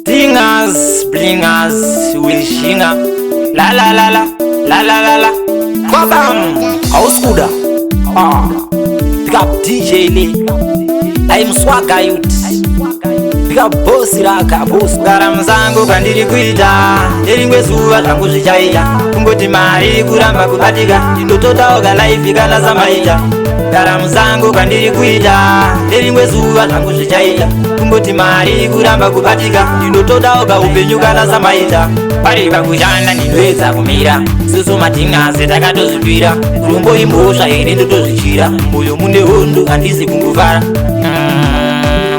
Dingers, blingers, wishinga. La la la la, la la la la. Kwabam! Auskuda. Ah. Pick up DJ Lee. I'm swagger youth. Pick up boss raka boss. Gara msango kwandiri kuita. Nerimwe zuva zvangu zvichaita. Kungoti mari kuramba kubatika. Ndinototaoga life kana samaita. Gara musango kwandiri kuita. Nerimwe zuva zvangu zvichaita. Kungoti mari kuramba kubatika. Ndinotodaoga upenyu kana samaita. Pari pakushanda ndinoedza kumira. Susu matingazi takatozvipira. Rumbo imhosva here ndotozvichira. Moyo mune hondo handisi kungofara.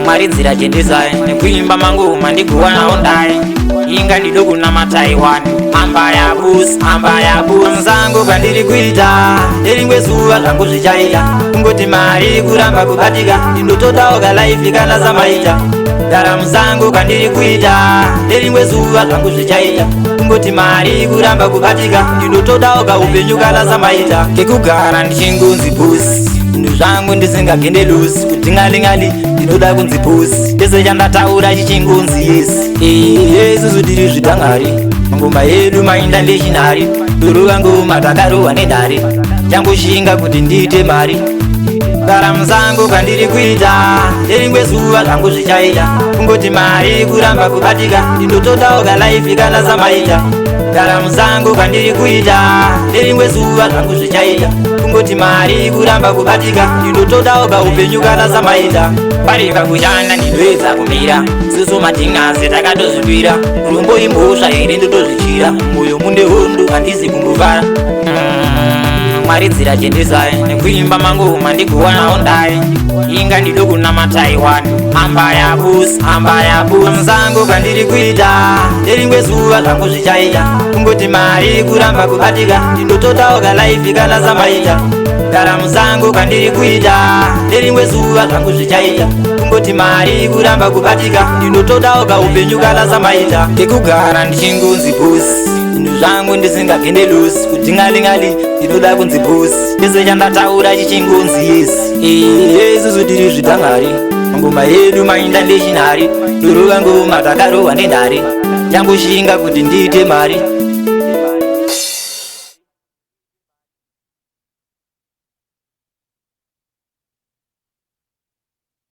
Mwari nzira chendesai nekuimba mangoma ndiguwanawo ndai inga ndido kunamata iwani amba yabusi amba yabusi musango kwandiri kuita nerimwe zuva zvangu zvichaita kungoti mari kuramba kubatika ndinotodawo kalaifi kana samaita gara musango kwandiri kuita nerimwe zuva zvangu zvichaita kungoti mari kuramba kubatika ndinotodawo kaupenyu kana samaita kekugara ndichingunzi bhusi zvinhu zvangu ndisingagende lusi kutingalingali ndinoda kunzi bhusi chese chandataura chichingunzi yesi ehe isusu tiri zvitangari mangoma edu mainda ndechinhari torova ngoma takarohwa nenhare changoshinga kuti ndiite mari gara musango kwandiri kuita nerimwe zuva zvangu zvichaita kungoti mari kuramba kubatika ndinotodawo kalaifi kana samaita gara musango kwandiri kuita nerimwe zuva zvangu zvichaita kungoti mari kuramba kubatika ndinotodawo kaupenyu kana samaita pari pakushanda ndinoedza kumira susu matingazi takatozvipira rumbo imhosva here ndotozvichira moyo mune hondo handisi kumbofara. Mwari nzira chendesai nekuimba mangoma ndiguwanawo ndai inga ndido kunamata iwani amba yabusi amba yabusi musango kwandiri kuita nerimwe zuva zvangu zvichaita kungoti mari kuramba kubatika ndinotodawo kalaifi kana samaita gara musango kwandiri kuita nerimwe zuva zvangu zvichaita kungoti mari kuramba kubatika ndinotodawo kaupenyu kana samaita kekugara ndichingunzi bhusi zvinhu zvangu ndisingagende lusi kutingalingali ndinoda kunzi bhusi chese chandataura chichingunzi yesi ehe isusu tiri zvitangari mangoma edu mainda ndechinhari torova ngoma takarohwa nenhare changoshinga kuti ndiite mari.